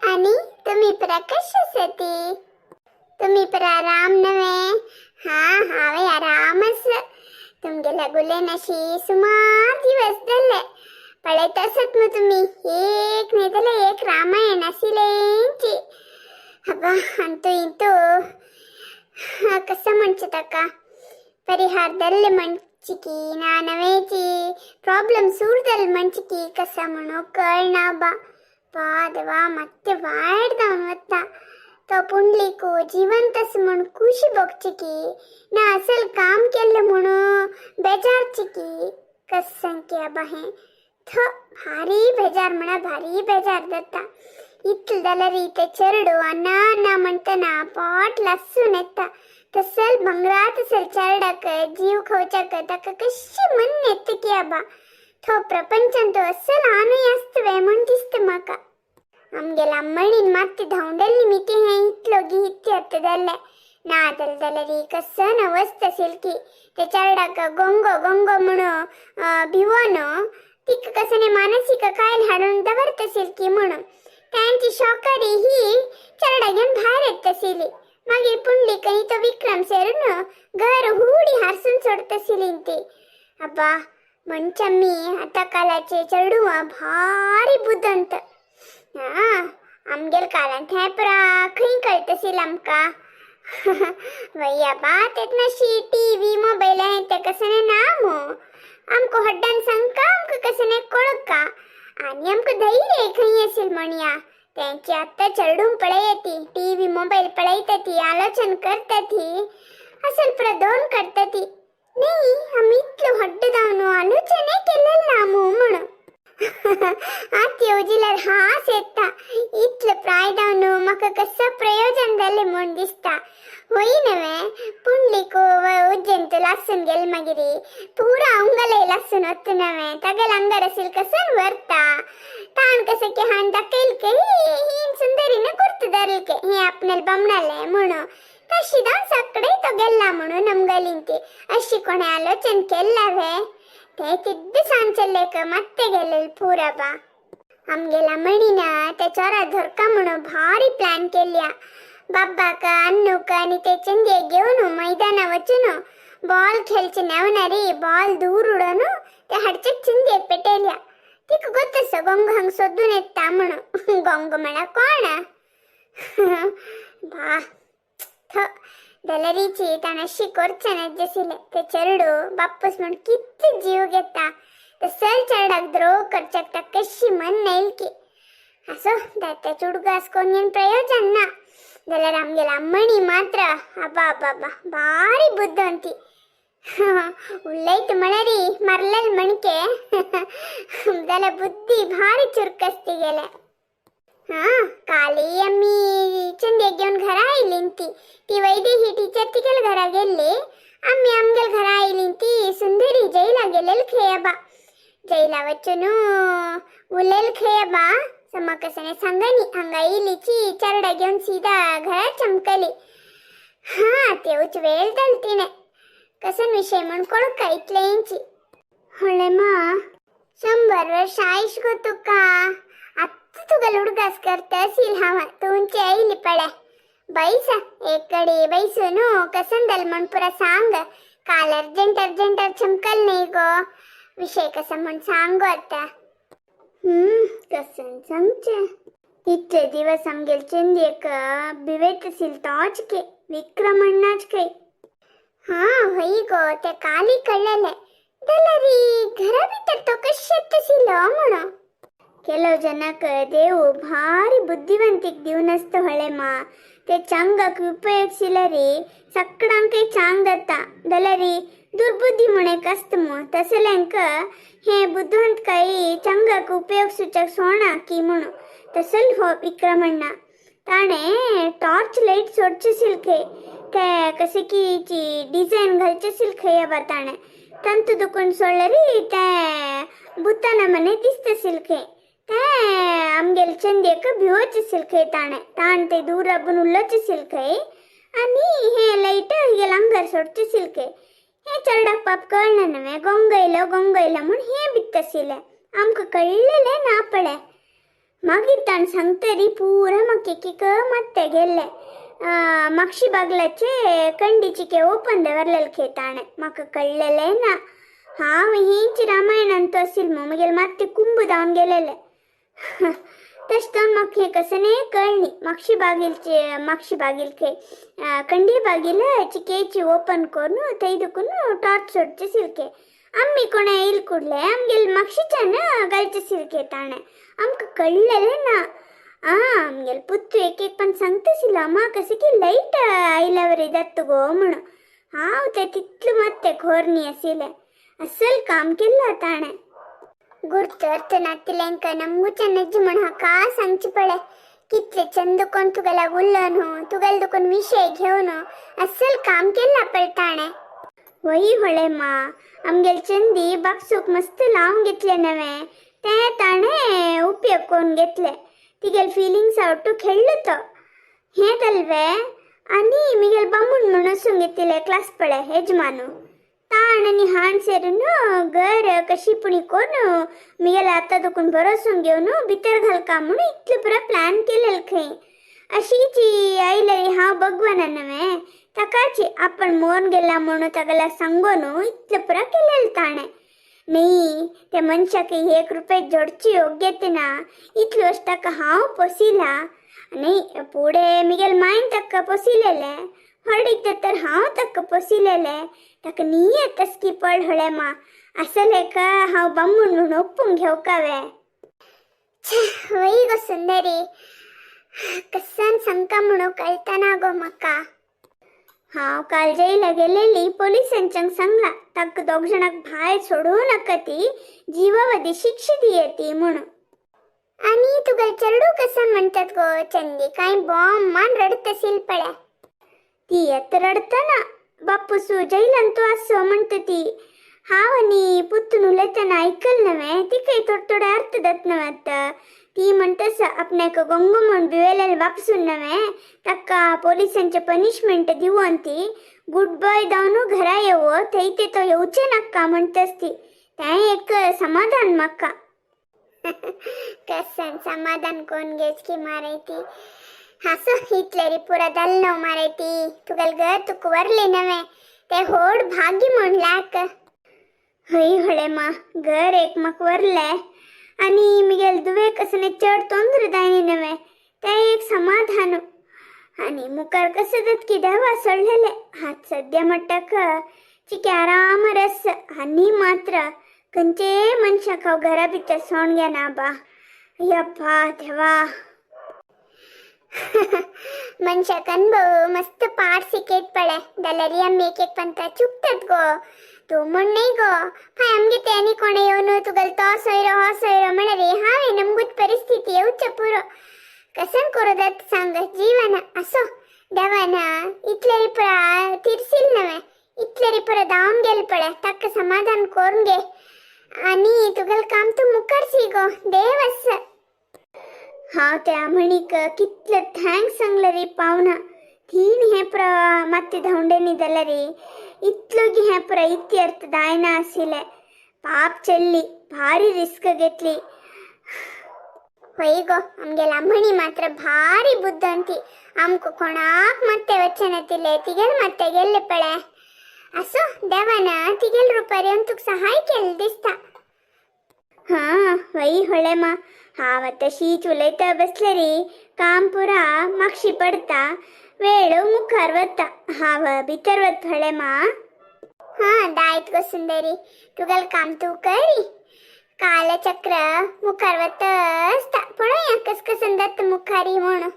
आनी तुमी परा कशी आसाती? तुमी परा आराम नव्हे? हा, हांवें आराम आसा. तुमगेल्या गुलेन अशी सुमार दिवस जाल्ले पळयत आसात मू तुमी. एक न्हय जाल्यार एक रामायण आशिल्लेंची. अब्बा, अंतू इंतू कसं म्हणचे ताका परिहार जाल्ले म्हणची की ना, नवेची प्रॉब्लम सूर जाले म्हणची की, कसा म्हणू कळना बा. बा देवा, मात्ते वायट जावन वता. तो पुंडलीक जिवंत आसा म्हूण खुशी भोगची की ना, असल काम केल्लें म्हणून बेजारची की, कस सांगकी आबा हें. थ भारी बेजार म्हणा, भारी बेजार जाता. इतलें जाल्यार ते चेडू अन्ना अन्ना म्हणटना पोट लासून येता. तसल भांगरा तसल चेरडाक जीव खावच्याक ताका कशी मन येता की आबा? तो प्रपंचांत असल आनूय आसतवे म्हूण दिसता म्हाका. आमगेल्या अम्मणीन मात्त धांवडल्ली मिती हें इतलो गी इत्ते जाल्लें ना जाल्यार कसन अवस्था सिल्की. ते चेरडाक गोंगो गोंगो म्हणून भिवोन तिका कसने मानसीक कायल हाडून दवरता सिल्की म्हणून त्यांची शॉकरी ही चेरडा घेवन भायर येता आशिल्ली. मागीर पुंडलीक आनी तो विक्रम सेरून घर हुडी हारसून सोडता आशिल्ली ती. अब्बा, म्हणच्या मी आतां कालाचे चेडवां भारी बुदंत. हा, आमगेल कालांत हें पुरा खंय कळटा आशिल्लें आमकां? वय बा, तेन्ना टीव्ही मोबायल हें तें कसलें ना मू. आमकां हड्डान सांगका, आमकां कसलें कळका आनी आमकां धैर्य खंय आशिल्लें म्हणया. तेंची आतां चेडूं पळयता ती टीव्ही मोबायल पळयता ती, आलोचन करता ती, असल पुरा दोन करता ती. न्ही, आमी इतलो हड्ड जावन आलोचनय केलें ना मू म्हणून आत येवजिल्यार हांस येता. इतलें प्राय जावन म्हाका कसो प्रयोजन जालें म्हूण दिसता. होय नव्हे, पुंडलीक उज्जैन लासून गेल, मागीर पुरा उंगलय लासून वता नव्हे. तागेले अंगार आशिल्लें कसन व्हरता ताण कसं की हाण दाखयल की ही सुंदरीने गुर्त धरलके हे आपणाले बामणाले म्हणून. तशी जावन सगळे तो गेल्ला म्हणून आमगेलीन ती अशी कोणें आलोचन केल्ला वे? ते तिद्द सांचलेक ಮತ್ತೆ गेलेल पुरा बा. आमगेला मणीन त्या चोरा धरका म्हणून भारी प्लॅन केल्या. बाब्बाक, अन्नूक आनी ते चंदियेक घेवन मैदाना वचून बॉल खेळचे नेवनारी बॉल दूर उडोवन ते हाडचे चिंदियेक पेटयल्या. तिका गोत्तस गोंग हांग सोदून येता म्हणून. गोंग म्हळ्यार कोण बा? थ जाल्यारीची ताणें अशी करचें नासलें. ते चेडू बाप्पूस म्हूण कितले जीव घेता. तसल चेरडाक द्रोह करच्याक ताका कशी मन येयलकी? असो, तेचे उडगास करून प्रयोजन ना. जाल्यार आमगेला मणी मात्र अब्बा अब्बा, भारी बुद्ध ती. उलयत म्हळ्यार मारलेल मणके जाल्यार बुद्धी भारी चुरक आसती गेले. हा, काली आमी चंदियेक घेवन घरा आयलीं ती ती वैदेही टीचर तिगेल घरा गेल्ली. आमी आमगेल घरा आयलीं ती सुंदरी जैला गेलेल खेयबा. जैला वचून उलयल खेयबा. समा कसने सांगनी, हांगा येयलीची चरडा घेवन सीधा घरा चमकली. हा, तेवच वेळ जाल तिणे कसन विषय म्हण कळका इतलेंची. होळे मा, 100 वर्ष आयुष गो तुका. आत्तां तुगेलो उडगास करता आशिल्लें हांव. तुमची आयली पळे. बैस एक कडे. बैसून कसन जालें म्हण पुरा सांग. काल अर्जंट अर्जंट चमकल न्ही गो. विषय कसा म्हण सांग गो आतां. कसन सांगचें? इतले दिवस आमगेल चंदियेक भिवेत आशिल्लो तोच के विक्रम अण्णाच खंय. हा, हय गो, ते काली कळ्ळेलें. जाल्यार घरा भितर तो कशें आशिल्लो म्हणून. ಕೆಲವು ಜನಕ್ಕೆ ದೇವು ಭಾರಿ ಬುದ್ಧಿವಂತಿಕೆ ದಿವನಸ್ತ ಹೊಳೆ ಮಾ. ते चांगाक उपयोगशिलरी सगळ्यांकय चांग जाता. जाल्यार दुर्बुद्धी म्हण एक आसता मू, तसल्यांक हे बुद्धिवंतकाय चांगाक उपयोगसूच्याक सोणा की म्हणून. तसल हो विक्रमण्णा. ताणें टॉर्च लायट सोडचे आशिल्ले खंय. ते कशें की डिझायन घालचे आशिल्ले खंय बा ताणें. तंतु दुखून सोडल्यार ते भुताना मने दिसता आशिल्ले खंय. ते आमगेले चंदियेक भिवोचे आशिल्ले खंय ताणें. ताण ते दूर राबून उलोवचे आशिल्ले खंय आनी हे लायट हिगेले अंगार सोडचे आशिल्ले खंय. हे चेरडाक पाप कळना न्हय, गोंग येयलो गोंग येयलो म्हूण हे भित्त आशिल्लें. आमकां कळ्ळेलें ना पळय. मागीर ताणें सांगतरी पुरा म्हाका एक एक मात्ते गेल्लें. मागशी बागलाचे कंडीचिके ओपन दवरलेले खे ताणें, म्हाका कळ्ळेलें ना. हांव हींच रामायणांत आशिल्लो म्हगेले मात्ते कुंभ धांवन गेलेले. तशें जावन म्हाका हें कसलें कळ्ळी मागशी बागीलचे मागशी बागील खे कंडी बागील चिकेची ओपन करून थंय दुखून टॉर्च सोडचे सिलके. आमी कोणा येयल कुडले आमगेले मागशीच्यान घालचे सिलके ताणें, आमकां कळ्ळेलें ना. आमगेले पुत्तू एक एक पण सांगता अम्मा कशें की लायट आयल्यावर जाता गो म्हणून. हांव तें तितलें मात्तें खोर न्ही आशिल्लें. असल काम केल्लां ताणें. गुर्त नातिलेंक नमगुच्या नज्ज म्हण हाका सांगचे पडे कितले चंद कोण तुगेला उल्लो न्हू, तुगेले दुखून विशय घेवन अस्सल काम केल्लां पळय ताणें. वही होळे मा, आमगेले चंदी बापसूक मस्त लावन घेतले नवें, तें ताणें उपयोग करून घेतले. तिगेले फिलिंग्स आवटू खेळ्ळो तो हें तलवे. आनी मिगेल बामूण म्हूण वचूंक घेतिल्ले क्लास पळय यजमानू, ताण आनी हाण सेरून घर कशी पुणी करून मिगेले आतां दुखून भरोसून घेवन भितर घालका म्हणून इतलें पुरो प्लॅन केलेलें खंय. अशीची आयलेली हांव भगवाना नवें, ताकाची आपण मोर गेला म्हणून तागेल्या सांगून इतलें पुरो केलेलें ताणें. न्ही त्या मनशाक एक रुपये जोडची योग्यते ना, इतलो वर्स ताका हांव पोसिला. न्ही पुढे मिगेल मायन ताका पोसिलेलें, हळडीक तर हांव ताका पोसिलेलें. ताका न्ही तसकी पळ हळे मा, असले का हांव बामूण म्हणून ओपूंक घेवकावे. वय गो सुंदरी, कसान सांगका म्हणून कळतना गो म्हाका. हांव काल जैला गेलेली पोलिसांच्यांक सांगला ताका दोग जाणांक भायर सोडूं नाका, ती जीवावधी शिक्षा दियती म्हणून. आनी तुगेले चेडूं कसं म्हणतात गो चंदी, काय बॉम्ब मान रडत असेल पळय. ती आतां रडतना बापूसू जैलान तूं आसो म्हणटा ती. हांव आनी पुत्तून उलयतना आयकल नवें, तिकाय थोडे थोडे अर्थ जात नवें. आतां ती म्हणटास आपणाक गोंगो म्हूण भिवेलेले बापसून नवें ताका पोलिसांचे पनिशमेंट दिवन ती गुड बॉय जावन घरा येवो, थंय ते तो येवचे नाका म्हणटास ती. तें एक समाधान म्हाका. कसन समाधान कोण घेच की माराय ती. हासो इतलेरी पुरा जाल न्हू माराय ती. तुगेले घर तुका व्हरलें नवें तें होड भाग्य म्हणल्याक. हय हळे मा, घर एक म्हाका व्हरलें आनी मिगेले दुवेक कसलें चड तोंद्र जायनी नवें, तें एक समाधान. आनी मुखार कसं जात की देवा सोडलेलें. हात सद्या म्हणटाक चिके आरामार आसा. आनी मात्र खंयचेय मनशाक हांव घरा भितर सोण घेना बा. यप्पा देवा. मनशाक अनुभव मस्त पाठ शिकयत पळय, जाल्यार आमी एक एक पंता चुकतात गो. तूं म्हण न्ही गो, फाय आमगे ते आनी कोणें येवन तुगेलो तो सोयरो हो सोयरो म्हळ्यार हांवें नमगूत परिस्थिती येवचे पुरो. कसन करूं जाता सांग जीवन. असो देवान इतलेरी पुरा तिरसील नवें, इतलेरी पुरा धांवन गेल पळय, ताका समाधान करून घे आनी तुगेलें काम तूं मुखार सी गो, देव आसा. हांव त्या म्हणीक कितले thanks सांगले रे पावना. तीन हें पुरा मात्ते धांवडेनी जाल्यार इतलो की हें पुरा इत्यर्थ जायना आशिल्लें. पाप चल्ली भारी रिस्क घेतली. होय गो, आमगेला म्हणी मात्र भारी बुद्ध. आमकां कोणाक मात्ते वचनातिल्ले तिगेल मात्ते गेल्ले पळय. असो देवान तिगेल रुपार येवन तुका सहाय केल्लें दिसता. हां वय होळे मा, हांव तशीच उलयता बसले रे, काम पुरा मागशी पडता, वेळ मुखार वता. हांव भितर वत होळे मा. हां दायत गो सुंदरी, तुगेलें काम तूं करी. कालचक्र मुखार वता आसता, पळोवया कस कसन जाता मुखारी म्हणून.